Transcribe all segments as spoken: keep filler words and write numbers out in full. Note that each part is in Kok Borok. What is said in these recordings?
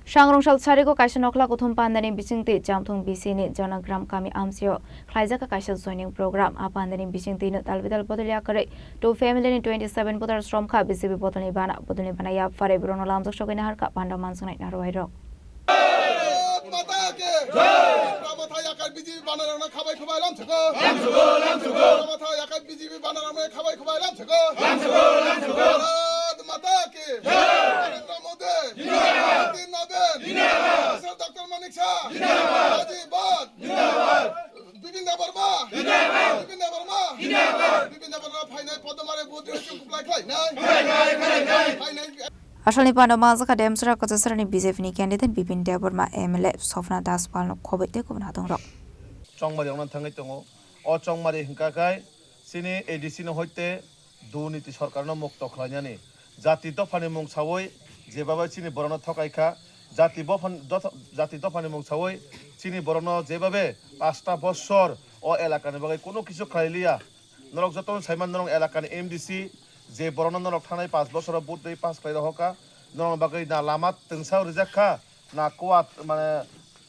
Sangrong sal sarigo kaisa nokhla kuthum pandani bisingtwi Chamthung B C ni Jonagram kami amchio khlaijak kaisa joining program. A pandani bisingtwi no talbidal bodol yakarwi two family ni twenty seven voter sromkha B J P bodolni bana, bodolni bana yapharwi borokno lamjak sogwi naharkha panda manjaknai narwai rok. Bharat Mata ki jai! Tipra Motha yakar B J P banarokno khabai khubai lamsukgo. Lamsukgo, lamsukgo. Tipra Motha yakar B J P banarokno khabai khubai lamsukgo. Lamsukgo, lamsukgo. Bharat Mata ki jai! Narendra Modi. Jindabad. Nitin Nabin. Jindabad. Professor Doctor Manik Saha. Jindabad. Rajiv Bhatt. Jindabad. Bipin Debbarma. Jindabad. Bipin Debbarma. Jindabad. Bipin Debbarma phainai Podmare vote rwchuk kuplai khlainai. Khlainai, khlainai. Phainai. Asalni pano manjakha Demsra Kochasarani B J P ni candidate Bipin Debbarma, M L A Sopna Daspal no khoboi tei kubun hatung rok. Chongmari wngna thangwi tongo. O Chongmari hwnkha khai chini A D C no hoite durniti sorkarno mukto khlainani. Jati dophani mung sawi jebabai chini borokno thokai kha. Jati bophan-, dotho-, jati dophani mung sawi chini borokno jebabe pasta bossor o elakani bagwi kunu kisu khlai liya. Norok jotono saiman norok elakani M D C je borokno norok thangnai panch bosoro vote rwi pass khlai rohor kha. Norokni bagwi na lama twngsa rijak kha, na kuwa mane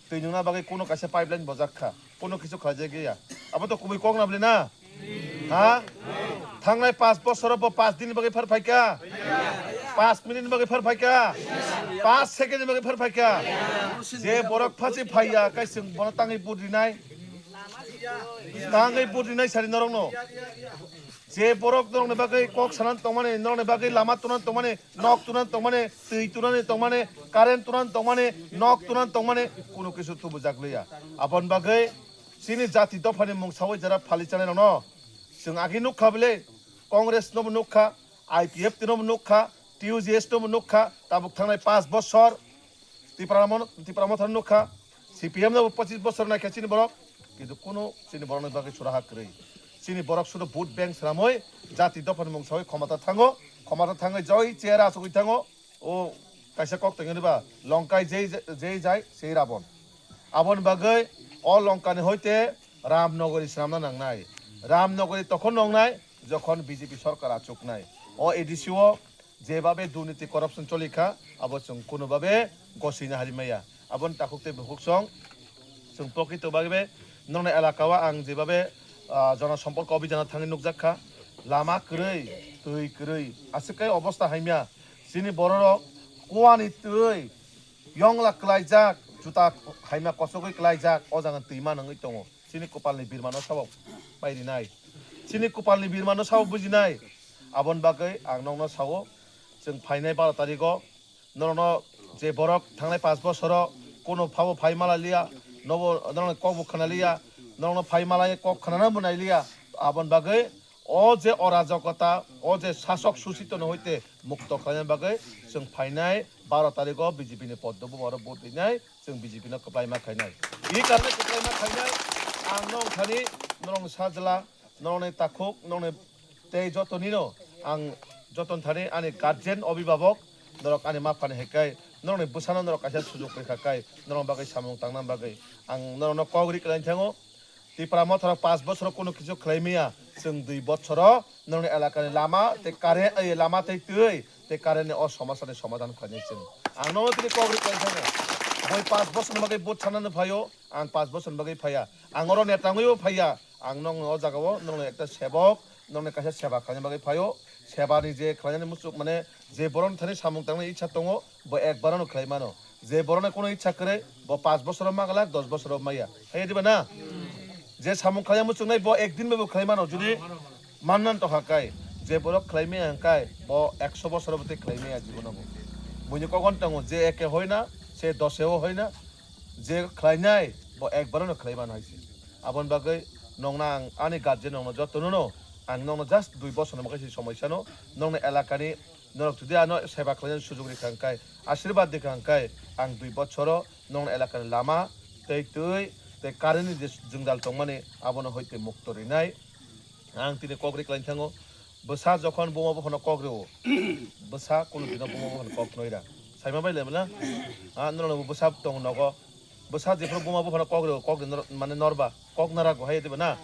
twi nungna bagwi kunu kaisa pipeline bojak kha, kunu kisu khlaijak ya. Abo to kubui kok na bwle na? Ha? Thangnai panch bosoro bo panch din ni bagwi phar phaikha? Panch minute ni bagwi phar phaikha? Panch second ni bagwi phar phaikha? Je borok phachi phaiya, kai chwng bono tangwi vote rinai? Tangwi vote rinai sari norokno. Je borok norokni bagwi kok sanani tongmani, norokni bagwi lama tunani tongmani, nok tunani tongmani, twi tunani tongmani, current tunani tongmani, nok tunani tongmani, kunu kisu tubujak liya. Aboni bagwi chini jati dophani mung sawi jara phali chanai rokno chwng agi nukha bile, Congress nobo nukha, I P F T nobo nukha, T U J S nobo nukha, tabuk thangnai panch bosor Tipra mon-, Tipra Motha nukha, C P M nobo pochis bosor naikha chini borok, kintu kunu chini borokni bagwi suraha kwrwi. Chini borok sudu vote bank swnamwi jati dophani mung sawi khomata thango, khomata thangwi joi chair achugwi thango. O kaisa kok tongwi ba, Longkai jei, jei jai sei Rabon. Aboni bagwi o Longkani hoite Ramnogori swnamna nangnai. Ramnogori tokhon nongnai, jokhon B J P sorkar achuknai. O A D C o jebabe durniti corruption choli kha, abo chwng kunubabe gosina hari maya. Aboni takhuk tei bukhuk song chwng prokito bagwi be norokni elaka o ang jebabe, ah, jona somporko obhijano thangwi nukjak kha. Lama kwrwi, twi kwrwi, aswk khe obosta hamya. Chini bororok kuwani twi yongla kwlaijak, juta haima kosogwi kwlaijak, o jaga twi ma nangwi tongo. Chini kupalni birmano sabo pairinai. Chini kupalni birmano sabo bujinai. Aboni bagwi ang nokno sao, chwng phainai baro tarigo norokno je borok thangnai panch bosoro kuno phabo phai malai liya, nobo norokni kokbo khna liya, norokno phai malai kok khnana bo nai liya. Aboni bagwi o je orajokota, o je sasok susitono hoite mukto khlaina bagwi chwng phainai baro tarigo B J P ni poddo bumaro vote rinai, chwng B J P no kwplaima khainai. I karne kwplaima khainai, ang nong thani norokni sajla, norokni takhuk, norokni tei jotonino ang joton thani ani guardian, obhibhabok, norok ani ma phani hai khe norokni bwsano norok kaisa sujuk rikha khe norokni bagwi samung tangna bagwi ang norokno kok ri kwlai thango. Tipra Motha rok panch bosoro kunu kisu khlai maya, chwng dui bosoro norokni elakani lama tei current, ei, lama tei twi tei current ni o somasani somadhan khlainai chwng. Ang nono tini kok ri kwlai thango. Boi panch bosorni bagwi vote sanani phaio, ang panch bosorni bagwi phaiya. Ang oro neta wngwibo phaiya. Ang nokni o jagao nokni ekta sebok, nokni kaisa seba khlaina bagwi phaio. Sebani je khlainani muchuk, mane, je borokni thani samung tangna icha tongo, bo ekbarano khlai mano. Je borokni kono icha kwrwi, bo panch bosoro ma glak, dos bosoro maya. Hai diba na? Je samung khlaina muchuknai, bo ekdin bai bo khlai mano. Jodi mannan tokha kai, je borok khlai maya hwnkhe, bo ekso bosoro bo tei khlai maya jibono bo. Buini kokon tongo, je eke hoy na, se dose o hoy na, je khlainai, bo ekbarano khlai mano hai se. Aboni bagwi nokno ang ani guardian nokno jotono no ang nokno just dui bosorni bagwi se somoi sano nokni elakani norok jodi ano seba khlainani sujok rikha hwnkhe, ashirbad rikha hwnkhe, ang dui bosoro nokni elakani lama tei twi tei current ni je jwngjal tongmani abono hoite mukto rinai. Ang tini kok ri kwlai thango. Bwsa jokhon buma buphano kok rwo, bwsa kunu dino buma buphano kok nwi ra. Saima bai lemla? Ah, norok bwsa tong nogo. Bwsa jephru buma buphano kok rwo, kok rw nor-, mane norba, kok nara go hai diba na?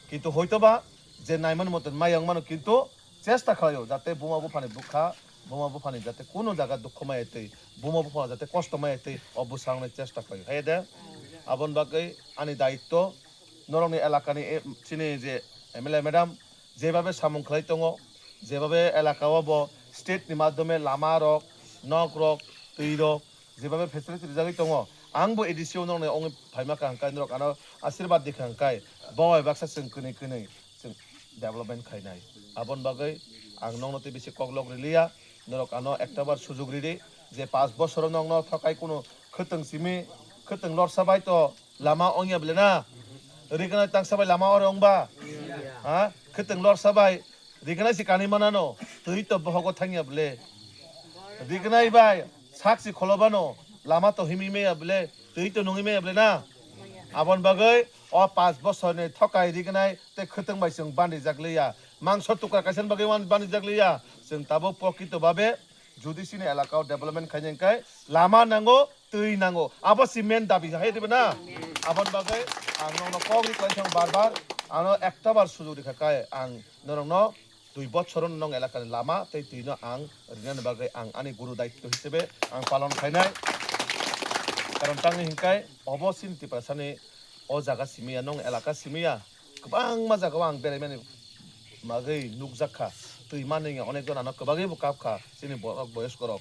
Kintu hoito ba je naiman moton mayang mano, kintu chesta khlaio jate buma buphani bwkha buma buphani jate kuno jaga dukhu maya twi, buma bupha jate kosto maya twi o bwskangnai chesta khlai. Hai de? Aboni bagwi ani daitto, norokni elakani e, chini je M L A madam, jebabe samung khlai tongo, jebabe elaka o bo state ni madhyome lama rok, nok rok, twi rok, jebabe facility rijagwi tongo, ang bo A D C o nokni ongwi phaima kha hwnkhe norok ano asirwad di kha hwnkhe bo bai baksa chwng kwnwi kwnwi chwng development khainai. Aboni bagwi ang nokno tei bisi koklok riliya, norok ano ektabar sujuk ridi je pash bosoro nokno thokai kunu khwtwng simi, khwtwng lorsa bai to lama ongya bwle na? Rignai tangsa bai lama oro ongba? Ha? Khwtwng lorsa bai rignai si kanwi manano, twi to bohogo thangya bwle? Rignai bai sak si kholobano, lama to himwi maya bwle? Twi to nungwi maya bwle na? Aboni bagwi o pash bosorni thokai rignai tei khwtwng bai chwng bandijak liya. Mangso tukra kaisa bagwi wan bandijak liya. Chwng tabuk prokito babe jodi chini elaka o development khaina hwnkhe lama nango, twi nango. Abo si main dabi hai dibe na? Aboni bagwi ang nokno kok ri khlai thang bar bar. Ano ekta bar sujug rikha kai ang norokno dui bochoro nong elakani lama tei twino ang rinani bagwi ang ani guru daitto hisebe ang palon khainai. Karon tangni hinkai obo chini Tiprasani o jaga simiya, nong elaka simiya. Kwbangma jagao ang beraimani bagwi nukjak kha. Twi manwi onek jon ano kwbagwi bo kap kha chini borok boyoskorok.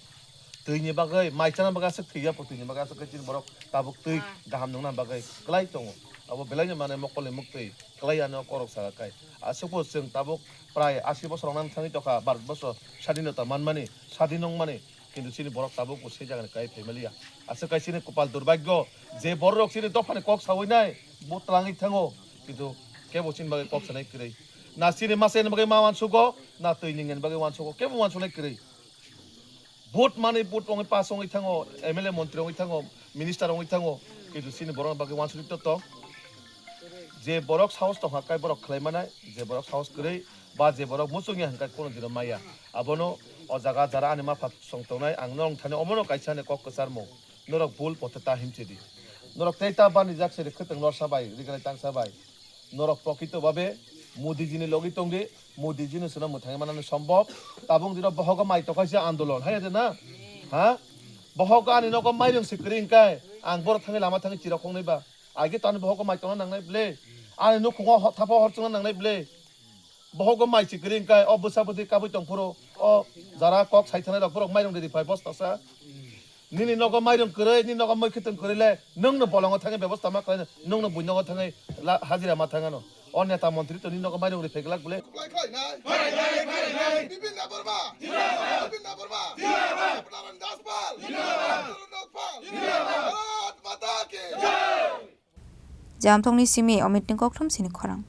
Twini bagwi mai chana bagwi aswk thwiya po, twini bagwi aswk khe chini borok tabuk twi kaham nungna bagwi kwlai tongo. Abo belaino mane mokolni muktwi kwlai ano korok saka kai. Aswkbo chwng tabuk prai asi bosor wngnani thangwi tokha, Bharat borsho sadinota manmani, sadin wngmani. Kintu chini borok tabuk bo se jagani kai phaimaliya. Aswk kai chini kopal durbhagyo je borok chini dophani kok sawi nai bo twlangwi thango. Kintu kebo chini bagwi kok sanai kwrwi. Na chini masa ni bagwi ma wansugo, na twi ningni bagwi wansugo, kebo wansunai kwrwi. Vote manwi vote wngwi pass wngwi thango, M L A montri wngwi thango, minister wngwi thango. Kintu chini borok bagwi wansukjak to. Je borok sahos tongkha kai borok khlai manai, je borok sahos kwrwi ba je borok muchungya hwnkha kono dino maya. Abono o jaga jara ani mapha song tongnai ang norok thani omono kaisa ni kok kwcharmung. Norok bul pote ta himchidi. Norok tei ta bani jak seri khwtwng lorsa bai, rignai tangsa bai. Norok prokito babe Modi jini logi tongdi, Modi jini sino mwthangwi manani sombop. Tabuk dino bohogo mai tokhaisi andolon, hai de na? Ha? Bohogo ani nogo mairung si kwrwi hwnkhe ang borok thangwi lama thangwi chirok khongnai ba. Age to ani bohogo mai tongna nangnai ble. Ani nukhungo ho-, thapa hor chungna nangnai ble. Bohogo mai si kwrwi hwnkhe o bwsa bwtwi kabui tong phuru o jara kok sai thanai rok borok mairung riri phai bostasa. Nini nogo mairung kwrwi, nini nogo mui khwtwng kwrwi le, nwng no bolongo thangwi bebosta ma khlai, nwng no bui nogo thangwi la-, hajira ma thangano. O neta montri to nini nogo mairung ri pheglak bole. Khlai khlai nai. Khlai nai, khlai nai. Bipin Debbarma. Zindabad. Bipin Debbarma. Zindabad. Narayan Das Pal. Zindabad. Narayan Das Pal. Zindabad. Bharat Mata Ki. Jai. Jamthokni simi Omitni kokthum sini khorang.